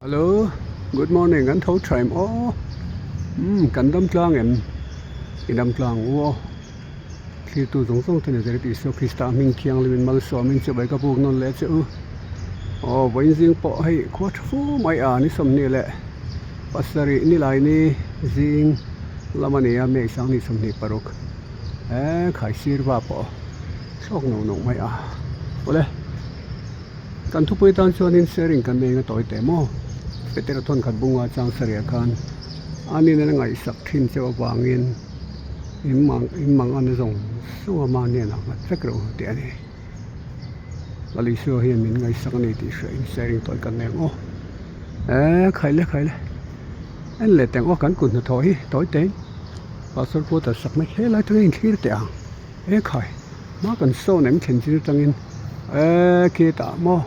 Hello, good morning an tho tha em aw umm kan dam tlang em i dam tlang u aw thlir tu zawng zawng te Nazareth Isua Krista hming thianghlim in malsawmin chibai ka buk nawn leh che u aw vawiin zing pawh hei khua tha fu mai a ni 20 leh pasarih nilai ni zing lam a ni a May 2026 he khaisir va pawh thlawk no no mai a awle. Kan thupui tan chuanin sharing kan nei nga tawi teh maw? Petera thawn khat bunga chang sarih khan a nihna ngaihsak thin cheu avangin in mang in mang an zawng zawng a mahni an nghat vek reuh tih a ni. Lal Isua hian min ngaihsak a ni tih hria in sharing tawi kan nei ang aw. Eee khai le khai le en leh teh ang aw kan kut hnathawh hi tawi teh in pastor quarter sak mai helai atangin inthlir teh ang. He khai hma kan sawn em thlen chin atangin eee khitah maw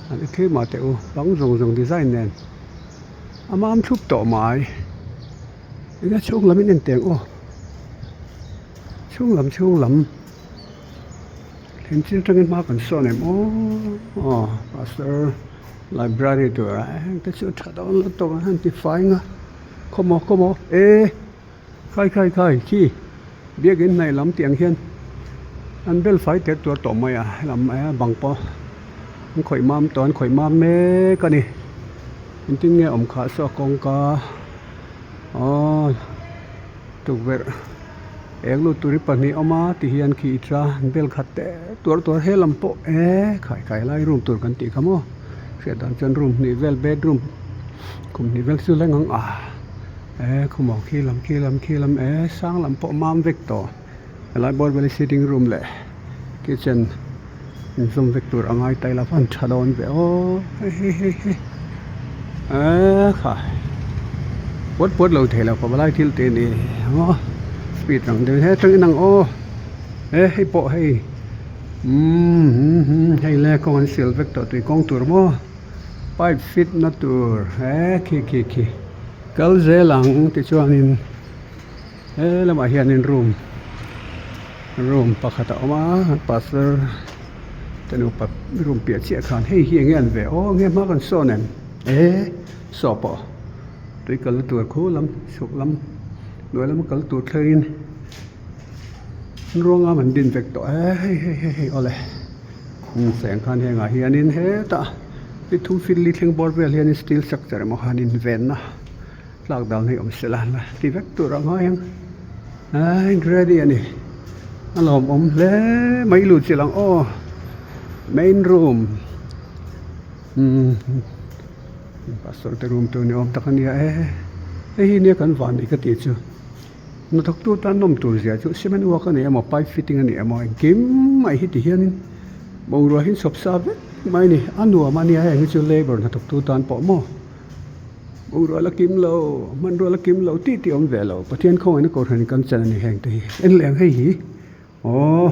an i thlir mah teh u bang zawng zawng design nen a mam thlup tawh mai eng a chhung lam in en teh ang aw chhung lam chhung lam thlen chin atangin hma kan sawn em aw aw pastor library tur ah heng te chu tha dawn lo tawk ang han ti fai nga khawmaw khawmaw e. Khai khai khai khi biakin hnaih lam tih ang hian an bel fai ter tuar tawh mai a helam aia bang pawh an khawih mam tawh an khawih mam mek a ni engtin nge awm khah saw kawngka aw tukverh eng lut tur hi pahnih a awm a ti hian khi i tla an bel khat teh tuar tuar helam pawh e khai khai lai room tur kan tih kha maw hriat dan chuan room hnih vel bedroom khum hnih vel chu la ngang a. E khawmaw khi lam khi lam khi lam e sang lam pawh mam vek tawh helai bawr vel hi sitting room leh kitchen inzawm vek tur a ngai ta ila van tha dawn ve aw hei hei hei hei e kha puat puat lo thei lo kawp a lai thil te a ni maw speed ang deuh in hetang in ang aw e hei pawh hei umm hei le kawng an sial vek tawh tui kawng tur maw. Pipe fit na tur he khi khi khi kal zel ang tichuanin he lamah hianin room room pakhat a awm a pastor te nupa room piah chiah khan hei hi enge an ve aw enge hma kan sawn em e saw pawh tui kalna tur khu lam chhuk lam hnuai lama kal tur thlengin ruangam an din vek tawh e hei hei hei hei awle. Seng khan hengah hianin hetah ni thum feet li thleng bawr vel hianin steel structure emaw khan invenna tlak dan hi awm sela la ti vek tur ang ngai ang a ready a ni a lawmawm hle mai lut chiah ang aw main room umm pastor te room tur ni awm tak a nia e hei hi nia kan van ni ka tih chu. Hnathawktu tan nawm tur zia chu cement work a ni emaw pipe fitting a ni emaw engkim mai hi ti hianin bungrua hi chhawp sa vek mai a ni a nuam a nia heng hi chu labour hnathawktu tan pawh maw bungrua la kim lo hmanrua la kim lo tih tih a awm ve lo Pathian khawngaihna kohhran in kan chan a ni heng te hi en leh ang hei hi aw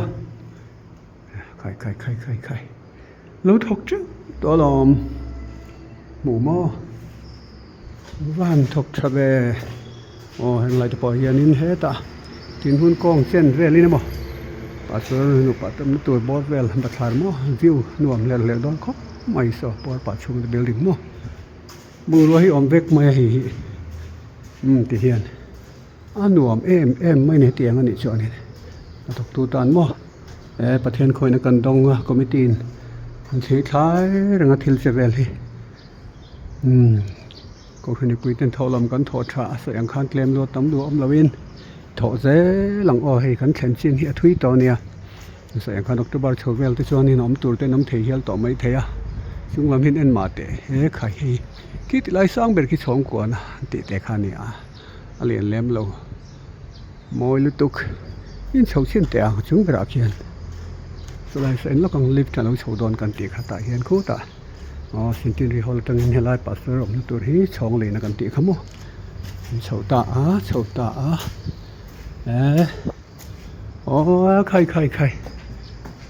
khai khai khai khai khai lo thawk teuh tawh alawm hmuh maw. Van thawk tha ve aw henglai te pawh hianin hetah tin hun kawng chen velin emaw pastor nupa tamna tur bawr vel bathlar maw view nuam hler hler dawn khawp mai saw pawr pah chhung te building maw bungrua hi awm vek mai a hei hi umm ti hian a nuam em em mai a ni hetiang anih chuanin a thawktu tan maw he Pathian khawina kan dawng a committee in an chhui thlai reng a thil che vel hi. Umm kohhran mipui ten thawh lam kan thawh tha a sawi ang khan tlem luat tam duh awm loin thawh zel ang aw hei kan thlen chin hi a thui tawh a nia sawi ang khan October chho vel te chuanin awm tur ten awm thei hial tawh mai thei a chung lam hian en mah teh he khai hei khi ti lai sang ber khi chhawng kuan a tih te kha a ni a a lian lem lo mawi lutuk in chho chhin teh ang chung berah khian chulai saw en lawk ang lift a lo chho dawn kan tih kha tah hian khutah. Aw centenary hall atangin helai pastor awmna tur hi chhawng lehna kan tih kha maw an chho ta a chho ta a eh aw khai khai khai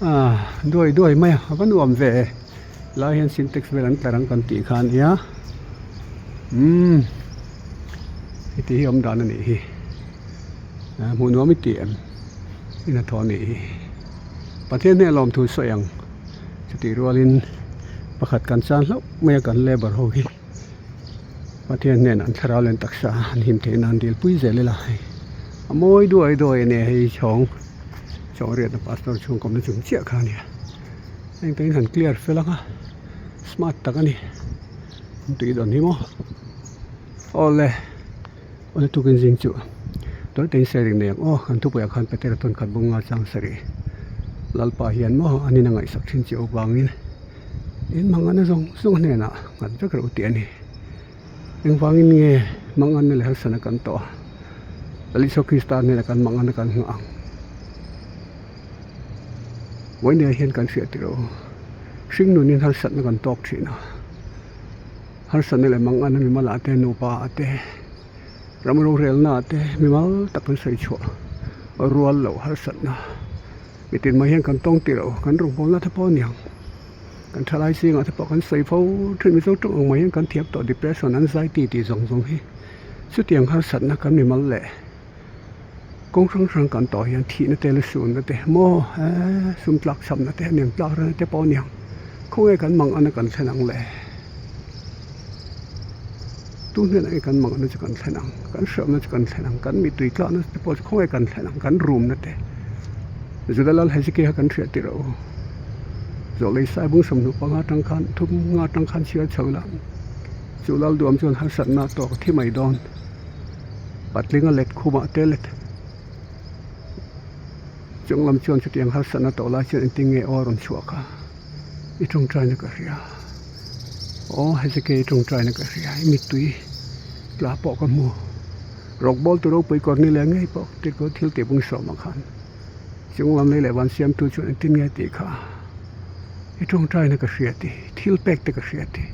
ah duai duai mai a a va nuam ve helai hian sintex vel an tlar ang kan tih kha ania umm heti hi awm dan a nih hi hmuh nuam i tih em in a thaw a nih hi Pathian hmel awm thu sawi ang. Chutih rualin pakhat kan chan hlauh mai a kan labour ho hi. Pathian hnenah an thlarau leh an taksa an him theih nan dil pui zel ila hei a mawi duai duai a nia hei chhawng chhawng riatna pastor chhungkawmna chung chiah kha a nia heng te in han clear fel ang a smart tak a ni an tui dawn hi maw awle awle tukin zing chu tawite in sharing nei ang aw kan thupuiah khan Petera tawn khat bung nga chang sarih Lalpa hian maw an in a ngaihsak thin chiah avangin. In manganna zawng zawng hnenah nghat vek reuh tih a ni. Engvangin nge manganna leh harsatna kan tawh a, Lal Isua Krista hnenah kan manganna kan nghah ang? Vawinia hian kan hriat tirh aw, hringnunin harsatna kan tawk thin a, harsatna leh manganna mimal ah te, nupa ah te, ram rorelna ah te mimal tak kan sawi chhuah rual loh harsatna. Mitin mai hian kan tawng tirh lo, kan rawngbawlna te pawh a ni ang. Kan thalai zingah te pawh kan sawi fo thin Mizo tawng ang mai hian kan thiam tawh depression, anxiety tih zawng zawng hi chutiang harsatna kan mimal leh kawng hrang hrang kan tawh hian thihna te la sunna te maw eee sum tlak chhamna te nem tlak rana te pawh a ni ang. Khawnge kan mang ana kan thlen ang le? Tu hnenah nge kan mang ana chu kan thlen ang? Kan hriatna chu kan thlen ang, kan mittui tlakna te pawh chu khawnge kan thlen ang, kan rumna te. Juda lal Hezekiah kan hriat tirh aw. Zawh lei sai bung 25 atang khan thum nga atang khan chhiar chho ila chu lal duam chuan harsatna tawk a thi mai dawn. Patlinga let khumah te let chung lam chuan chutiang harsatna tawh lai chuan engtin nge aw a rawn chhuah kha i tawngtaina ka hria. Aw Hezekiah i tawngtaina ka hria i mittui tla pawh ka hmu. Rawkbawl tu ropui kawr ni leh ngei pawh tirhkoh thil tih bung sawmah khan chung lam lei leh van siamtu chuan engtin nge tih kha i tawngtaina ka hria tih thil pek te ka hria tih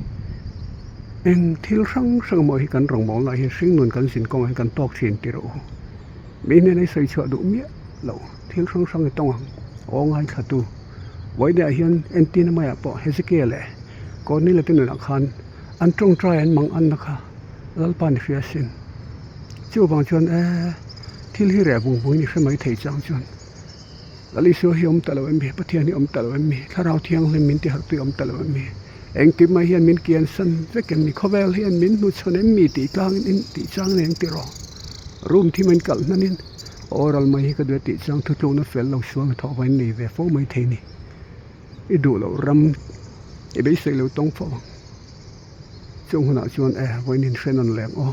eng thil hrang hrang maw hi kan rawngbawlna lah hian hringnun kan zin kawngah hian kan tawk thin tih rawh u. Mi hnena i sawi chhuah duh miah lo thil hrang hrang i tawng ang aw ngaithlatu vawiinah hian entina maiah pawh Hezekiah leh Cornelius te nunah khan an tawngtai an mang anna kha Lalpa ni hria sin. Chuvang chuan e, thil hi reh vung vungin i hre mai thei chang chuan Lal Isua hi awm ta lo em mi? Pathian hi awm ta lo em mi? Thlarau Thianghlim min tiharh tui awm ta lo em mi? Engkim mai hian min kian san vek em ni? Khawvel hian min hnuchhawn em mi tih tlangin in tih chang nen ti rawh. Room thim an kalh hnanin oral mai hi ka duh e tih chang thutlukna fel lo sual hnathawh vain nei ve fo mai thei ni. I duh loh ram i beisei lo tawng fo ang. Chung hunah chuan e vawiin in hre nawn leng aw.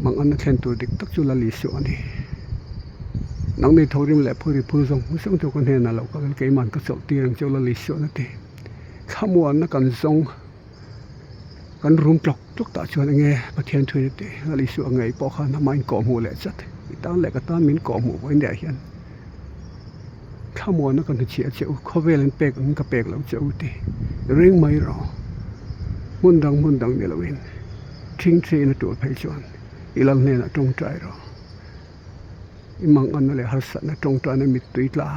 Manganna thlen tur dik tak chu la li suh a ni. Nangni thorim leh phuri phur zawng zawng chu ka hnenah loh kal in keiman ka chawlh tir ang chu la li suh a ni. Thlamuanna kan zawng kan rum tlawk tlawk tah chuan enge Pathian thu in a ti la li suh a ngei pawh khan amah in kawhhmuh leh chat i tan leh ka tan min kawhhmuh vawiin leh hian. Thlamuanna ka hnuchhiah che u, khawvel an pek ang ka pek lo che u ti ring mai rawh. Hmun dang hmun dang ni loin thingthiin a tur phei chuan i lal hnenah tawngtai rawh. I manganna leh harsatna tawngtaina mittui tla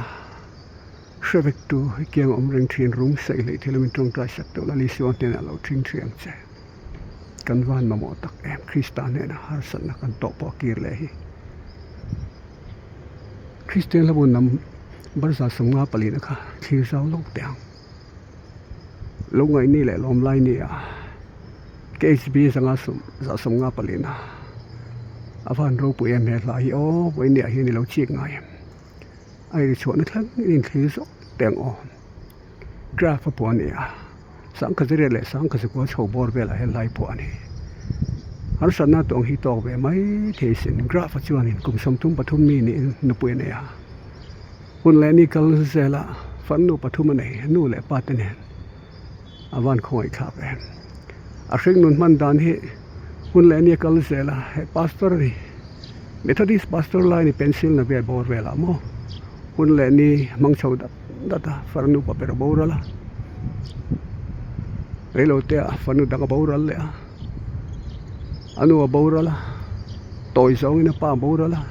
hre vek tu i kiang awm reng thin rum saih hleih thil awmin tawngtai sak tawh la Isua hnenah lo thingthi ang che. Kan van mamawh tak em Krista hnenah harsatna kan tawh pawh a kir leh hi. Kristian hlabun lam barza 54 na kha thlir zau lo teh ang. Lo ngaih ni leh lawm lai ni ah KHB zanga sawm za 54 na a van ropui em he hla hi aw vawiin ni ah hian i lo chik ngai em. A ri chhuahna thleng in inthlir zawk teh ang aw. Graph a pawh a ni a. Sangkhaziria leh Sangkhazikua chho bawr velah hian lai pawh a ni. Harsatna tawng hi tawk ve mai thei sin. Graph-a chuanin kum 33 mi niin nupui a nei a. Hun leh ni kal zela fannu pathum a nei, nu leh pa te nen a van khawngaih thlak em. A hringnun hman dan hi hun leh ni a kal zela he pastor a ni. Methodist pastor lai a ni pencil na vel bawr velah maw hun leh ni hmang chho dat. Dat a farnu pa ber a boral a reilote ah farnu dang a boral leh a a nu a boral a tawi zawngin a pa a boral a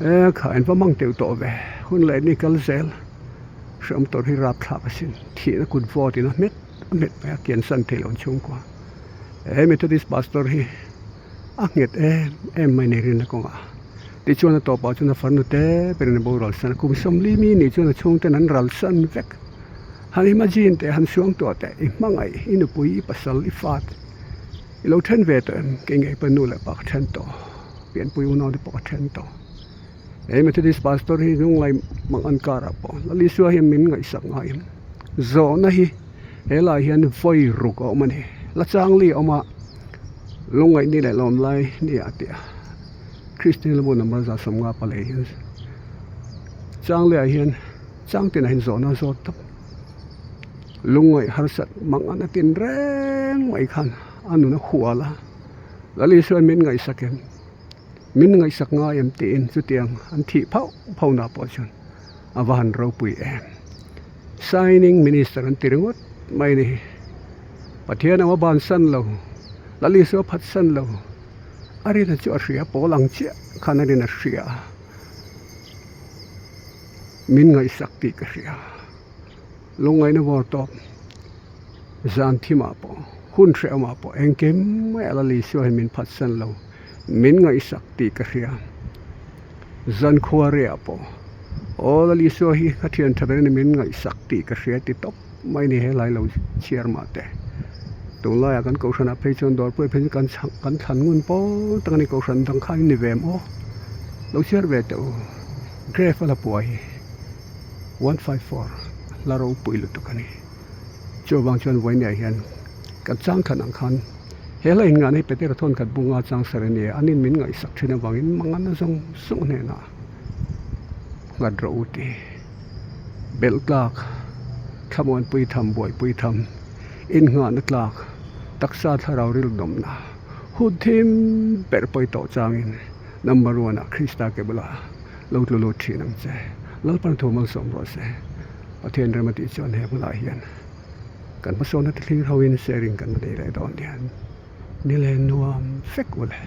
e kha in va mang teuh tawh ve hun leh ni kal zel hreawm tawrh hi rapthlak asin thihna kut vawt in a hmet a hmet mai a kiansan theih loh chhungkua he methodist pastor hi. A nghet em em mai nei rinna kawngah. Tichuan a tawpah chuan a farnu te berin a boral san a, kum 40 mi nih chuan a chhungten an ral san vek. Han imagine teh, han suang tuah teh, i hmangaih, i nupui, i pasal, i fat, i lo then ve tawh em? Kei ngei pawh nu leh pa ka then tawh, pianpui unau te pawh ka then tawh. He Methodist pastor hi lunglai mang an karah pawh Lal Isua hian min ngaihsak ngaiin zawhna hi he lai hian vawi ruk a awm a ni. La changli a awm a, lungngaih ni leh lawm lai ni ah tih a Kristian lamah number 150 palei hian changli ah hian chang tinah hian zawhna a zawt tawp. Lungngaih harsat mang an a tin reng mai khan a nun a hual a, Lal Isua hian min ngaihsak em? Min ngaihsak ngai em tiin chutiang an thih phauh phauh na pawh chuan a va han ropui em. Signing Minister an ti ringawt mai ni. Pathian anga bansan lo, Lal Isua phatsan lo, a rina chu a hria pawl ang chiah khan a rina hria a, min ngaihsak tih ka hria. Lungngaihna vawr tawp zan thimah pawh hun hrehawmah pawh engkim mai a la Isua hi min phatsan lo, min ngaihsak tih ka hria. Zan khua rehah pawh aw Lal Isua hi ka thian tha ber a ni min ngaihsak tih ka hria ti tawp mai a ni helai lo chhiar mah te. Tunlaiah kan kohhranah phei chuan dawrpui phei chu kan kan thlan ngun pawl tak a ni kohhran dang kha in ni ve em aw lo chhiar ve teh u grave a la puai. 154 la ropui lutuk a ni. Chuvang chuan vawinia hian kan chang khan ang khan he hla in ngahna hi Petera thawn khat bunga chang sar a ni a, anin min ngaihsak thin avangin mangan a zawng zawng hnenah nghat rawh u ti. Belh tlak, thlamuanpui tham, buaipui tham, innghahna tlak, taksa thlarau rilhnawmna, hun thim ber pawi tawh changin number one ah Krista ke bulah Lo tlu lut thin ang che. Lalpan thu malsawm rawh se. Pathian rem a tih chuan he hmunah hian kan hmasawnna te thlir hoin sharing kan nei leh dawn hian ni leh nuam vek u le.